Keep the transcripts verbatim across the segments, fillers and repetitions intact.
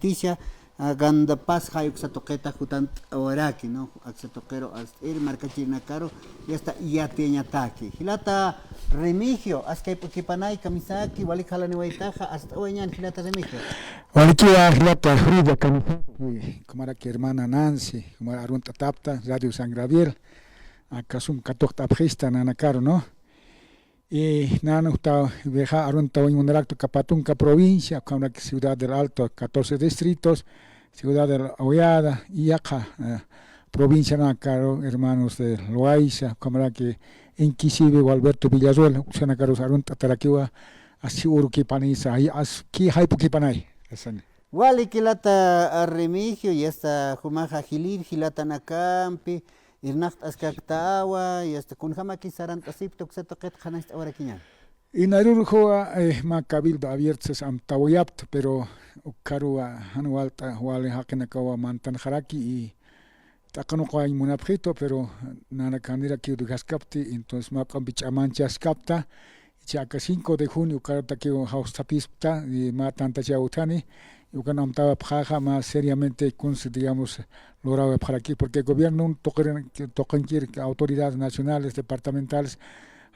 Isha, ah, ganda pas jay uksa tuqita jutant'awaraki, ¿no? Aksa tuqiru ast'ir markachirinakaru, y hasta yatiyañataki. Jilata Remigio, askay p'ukipanay kamisaki, walik jalaniwaytaxa, ast'awayañan jilata Remigio. Walikiwa jilata Frida kamisaki, kumaraki hermana Nancy, kumar arunt'atapta, Radio San Gabriel, aka sum katuqt'apxista nanakaru, ¿no? Y nana uta viaja arunt'awañ munaraktu aka Patunka provincia, ukhamrak Ciudad del Alto, catorce distritos, Ciudad de la Hoyada, y yaqha, eh, provincianakaru, hermanos de Loaiza, ukhamrak Inquisive, Gualberto Villarroel, uksanakarus arunt'atarakiwa, asi urukipanisa, ay, as, ki jaypukipanay. Asani. Walik jilata Remigio, y hasta jumaxa jilïr jilatanakampi, irnaqt'askaktawa, y hasta kunjamakis sarant'asipta uksa tuqit qhanañcht'awarakiñan. Inarurux juwa, eh, mä cabildo abierto sas amtawayapta, pero ukaruwa jan walt'a, wali jaqinakawa mantanxaraki, y t'aqanuqañ munapxitu, pero nanaka janirakiw dejaskapti, entonces mä k'ampi ch'amanchaskapta, icha aka cinco de junio ukaratakiw jawsapispta, y mä tantachaw utjani, y ukan amtawapxaxa mä seriamente kunsi, digamos, lorawapxaraki, porque gobierno tuqir-, tuqinkir autoridades nacionales, departamentales,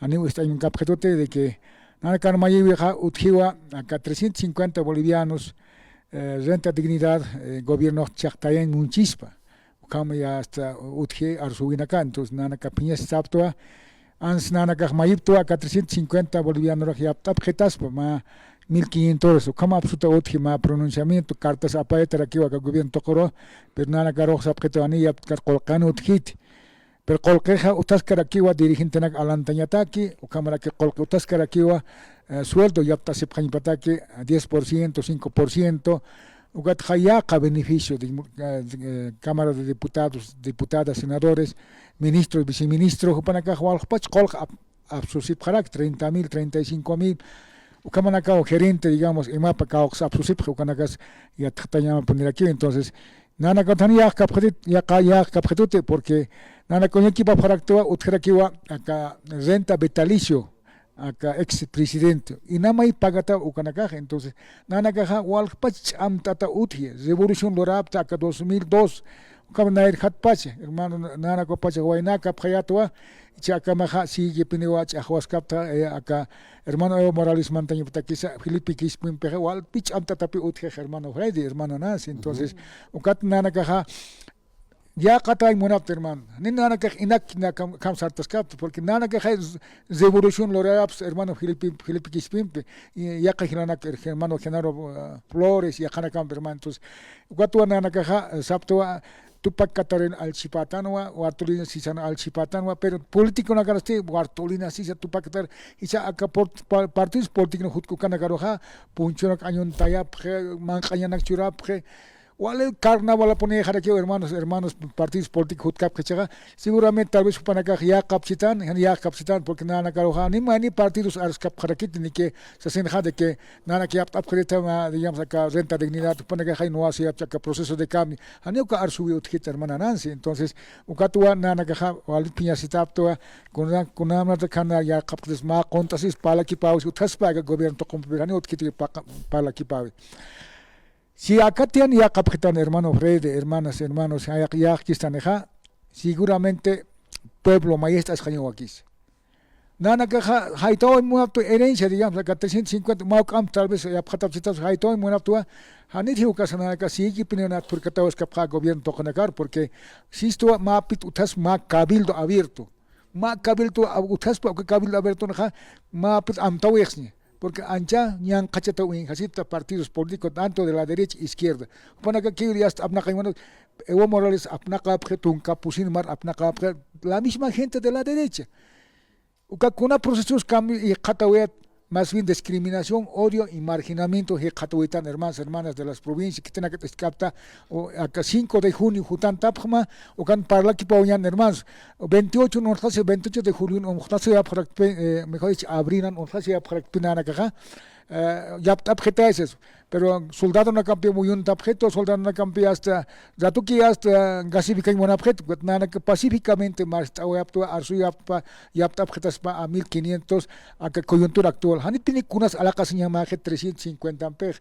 janiw ist'añ munkapxituti de que nanakan mayiwixa utjiwa aka trescientos cincuenta bolivianos, eh, renta dignidad, eh, gobierno chaqtayañ munchispa. Ukham ya hasta utji arsuwinaka, entonces nanaka phiñas saptwa, ans nanakax mayiptwa aka trescientos cincuenta bolivianorax yapt'apxitaspa, mä mil quinientos dólares, ukham apsuta utji mä pronunciamiento, cartas apayatarakiwa aka gobierno tuquru, pero nanakarux sapxitwa jani yapt'kar qullqan utjiti. Pero qullqixa utjaskarakiwa dirigentenak alantañataki, ukhamaraki qullqi utjaskarakiwa, eh, sueldo yapt'asipxañpataki, diez por ciento, cinco por ciento, ukat jayäqa beneficio de, eh, eh, Cámara de Diputados, diputadas, senadores, ministros, viceministros, jupanakax walxpach qullq ap-, apsusipxarak, treinta mil, treinta y cinco mil, ukhamanakaw gerente, digamos, imapa kawksa apsusipxi, ukanakas yatxtañamapunirakiw. Entonces, nanakatani yaqkapxitit, yaqa-, yaqkapxituti, porque nanakañakipapxaraktwa utjarakiwa aka renta vitalicio, aka ex presidente, inamay pagata ukanakax. Entonces, nanakaxa walxpach ch'amt'ata utji, revolución lurapta aka dos mil dos, ukham nayrjatpacha, hermano, nanakapacha waynakapxayatwa, icha akamaxa siguipiniwa ch'axwaskapta, eh, aka hermano Evo Morales mantañaptakisa, Felipe Quispimpixa, walpi ch'amt'atapi utjix hermano Freddy, hermano Nancy. Entonces, ukat nanakaxa, yäqatañ munapta, hermano. Ni nanakax inak, inak kam, kam sartaskapta, porque nanakaxa es revolución lurarapsa, hermano Felipe, Felipe Quispimpi, y yaqha jilanak, hermano Genaro, ah, Flores, yaqhanakampi, hermano. Entonces, ukatwa nanakaxa, eh, saptwa, Tupac Katharina allchipatanwa, Bartolina Sisan allchipatanwa, pero politiconakarasti Bartolina Sisa, Tupac Katharina, isa aka port-, pa-, partidos políticos jutkukanakaruxa, punchunak añuntayapxi, manq'añanak churapxi, wali carnavalapuni jarakiw, hermanos, hermanos, partidos políticos jutkapxichaxa, seguramente tal vez jupanakax yäqapchitan, jan yäqapchitan, porque nanakaruxa, ni ma, ni partidos arskapxarakiti, ni que sasinxa de que nanak yapt'apxirita, ma, digamos, aka renta dignidad, jupanakaxa, no así, aka proceso de cambio, janiw uka arsuwi utjita, hermana Nancy. Entonces, ukatwa nanakaxa, wali phiñasitaptwa, kuna, kunamata kana yäqapxitas, ma, qunt'asis parlakipawis utjaspa, aka gobierno tuqumpi, janiw utjiti pa-, parlakipawi. Si akatiyan yäqapxitan, hermano Freddy, hermanas, hermanos, yäq-, yäqkistanixa, seguramente pueblo mayist'asxañawakis. Nanakaxa jaytawañ munaptu herencia, digamos, aka trescientos cincuenta, mä juk'amp tal vez yapxatapsitas jaytawañ munaptwa, janit jiwkasa nanaka siguipiniw nat purkatawaskapxä gobierno tuqinakar, porque sistwa mäpit utjas mä cabildo abierto. Mä cabildo ab-, utjaspa, uka cabildo abiertonxa, mäpit amtawixña. Porque ancha ñanqhachata uñjasipta partidos políticos, tanto de la derecha, izquierda. Jupanakakiw yasta apnaqañ munapxi, Evo Morales apnaqapxi, tunka pusin mar apnaqapxi, la misma gente de la derecha. Uka kuna procesos cambio jikxatawayat, más bien discriminación, odio y marginamiento jikxatawitan, hermanos, hermanas de las provincias, khitinakat isk'apta, o, aka cinco de junio jutantapxma, ukan parlakipawañan, hermanos. Veintiocho unxtasi, veintiocho de julio unxtasi yapxarakpi, eh, mejor dicho, abril unxtasi yapxarakpi nanakaxa, eh, yapt'apxitaysis. Pero soldadonakampi muyuntapxitu, soldadonakampi hasta ratuki hasta gasipikañ munapxitu, nanaka pacíficamente marst'awayaptwa, arsuyaptwa, yapt'apxitaspa a mil quinientos, aka coyuntura actual. Janipini kunas alaqasiñamäxi trescientos cincuentampix.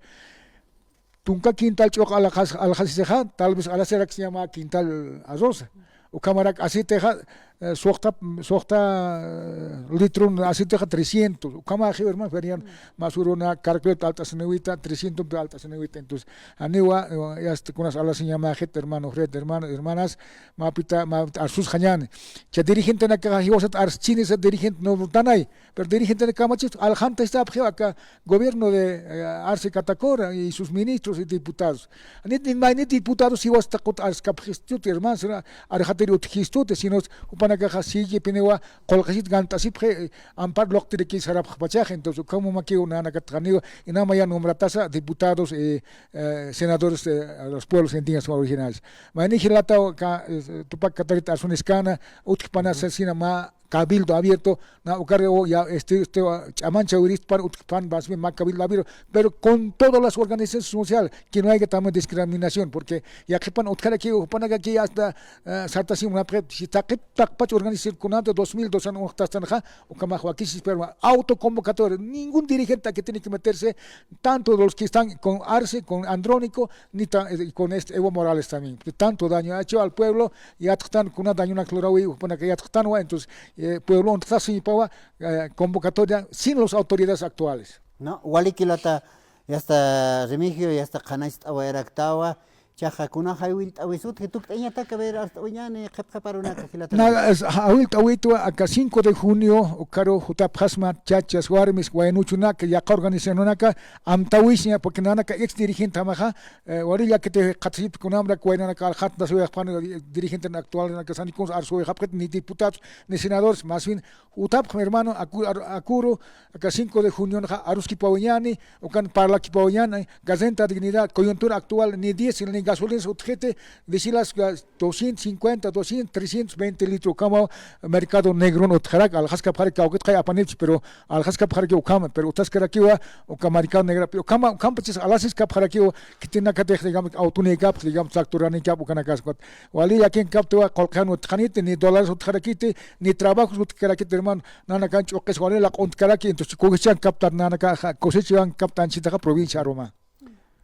tunka quintal ch'uq alxas-, alxasisixa, tal vez alasiraksña mä quintal arroz. Ukhamarak aceitexa, eh, suxta, suxta, eh, litro aceitexa trescientos. Ukhamaxiw, hermano, ferian, más uruna, carquet alt'asiniwita, trescientos alt'asiniwita. Entonces, janiwa, eh, ya está, kunas alasiñamaxit, hermano Fred, hermano, hermanas, mapita, ma, arsusxañäni. Cha dirigentenakaxa jiwasat arschini, sa dirigente no tanay. Pero dirigente de Camacho, aljanta está, aka gobierno de, eh, Arce Catacora y sus ministros y diputados. Ni, ni, ni diputados, si was taqut Arce Capjistut, hermanos, arjatiri utjistut, sino jupanakaxa sigue pinewa, colcajit gant'asipje, eh, ampar loqtiriki sarapxpachaje. Entonces, como maki una nakatjaniwa, y nada más ya nombratasa diputados, eh, eh, senadores, eh, a los pueblos indígenas originarios. Mani jilata, ka, eh, Tupac Catarita, Arsuniscana, utjpana, sasina ma, cabildo abierto, na ukar o ya este, este, ah, ch'amancha wirist para utpan, más bien, ma cabildo abierto, pero con todas las organizaciones sociales, que no haya también discriminación, porque ya que pan utkaraki, upanakaki hasta, ah, sartasim una pre, si taqip taqpach organización kunanta dos mil dos an uxtastanxa, ukamax wakisis, pero autoconvocatoria, ningún dirigente que tiene que meterse, tanto de los que están con Arce, con Andrónico, ni ta-, eh, con este Evo Morales también. Tanto daño ha hecho al pueblo, yatxtan, kuna daño na clorawi, kuna que yatxtanwa, entonces, eh, pueblo, entonces, así, pawa, eh, convocatoria sin las autoridades actuales. No, wali jilata, ya está Remigio, ya está Canais Tawa Erak Tawa, chaja kuna jawil tawisut, que tuk teña taka ver hasta uñani, jep jeparuna, que jilata. Na, es, jawil tawitwa, aka cinco de junio, ukaro, jutapxasma, chachas, warmis, waynuchunaka, yaqa organizacionaka, amtawisña, porque nanaka ex dirigente amaja, eh, wali llakiti qhatsip kunamra, waynanaka aljat, nasu yaqpan, eh, dirigente actual, naka sanikun, arsu, ni diputados, ni senadores, más bien, utapx, mi hermano, aku-, ar-, akuru, aka cinco de junio, naja, aruskipawiñani, ukan parlakipawiñani, Gazeta Dignidad, coyuntura actual, ni diésel, ni gasolina, utjete, disilas, ga-, doscientos cincuenta, doscientos, trescientos veinte litros, kama, mercado negro, utjarak, aljaskapxarak, kawkit, kay apanipch, pero aljaskapxarak, ukama, pero utaskarakiwa, uka mercado negro, pero ukama, ukama, pachis, alasiskapxarakiwa, kitinaka, digamos, autonikap, digamos, tractoranikap, ukanakaskat. Wali llakinkaptiwa, qulqan utjaniti, ni dólares utjarakiti, ni trabajos utjarakiti, hermano. Nanakan ch'uqis wali laq'untkaraki, entonces, cosechankaptan, nanaka, ja, cosechankaptan, chitaqa provincia aroma.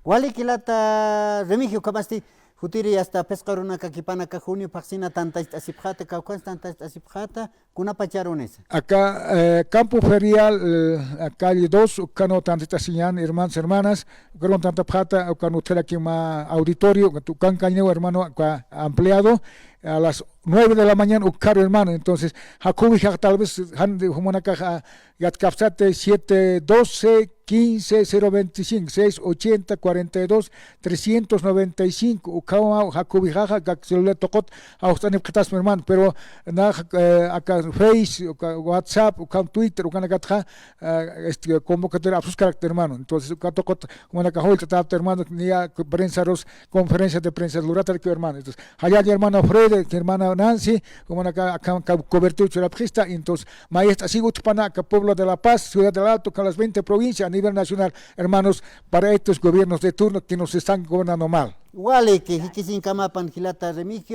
Wali jilata Remigio, kamasti, jutiri hasta pescarunaka, kipanaka, junio, phaxsina, tantacht'asipxata, kawkans tantacht'asipxata, kunapacharunisa. Aka, eh, campo ferial, eh, calle dos, ukano tantacht'asiñan, hermanos, hermanas, ukano tantapxata, ukano utjaraki mä auditorio, ukan kañew, hermano, aka ampliado, a las nueve de la mañana, ukaro, hermano. Entonces, jakuwi, ja, tal vez, jan de, jumanaka, ja, yatkapsate, siete doce, quince, cero veinticinco, seis ochenta, cuarenta y dos, trescientos noventa y cinco, ukama, jakuwi, jaja, kak celular toqot, awxtanipxitas, mi hermano, pero, na, eh, aka Face, uka WhatsApp, uka Twitter, ukanakatxa, eh, este, convocatoria, apsuskarakta, hermano. Entonces, uka toqot, jumanaka, joy, tata, hermano, ni a prensa, los conferencia de prensa lurataraki, hermano. Entonces, jallalla, hermano Fred, hermana Nancy, como acá, acá, acá cobertura churapxista, entonces, maestra, sigo utjpana, acá pueblo de La Paz, Ciudad del Alto, con las veinte provincias a nivel nacional, hermanos, para estos gobiernos de turno que nos están gobernando mal. Wali, que jikisinkamapan jilata Remigio.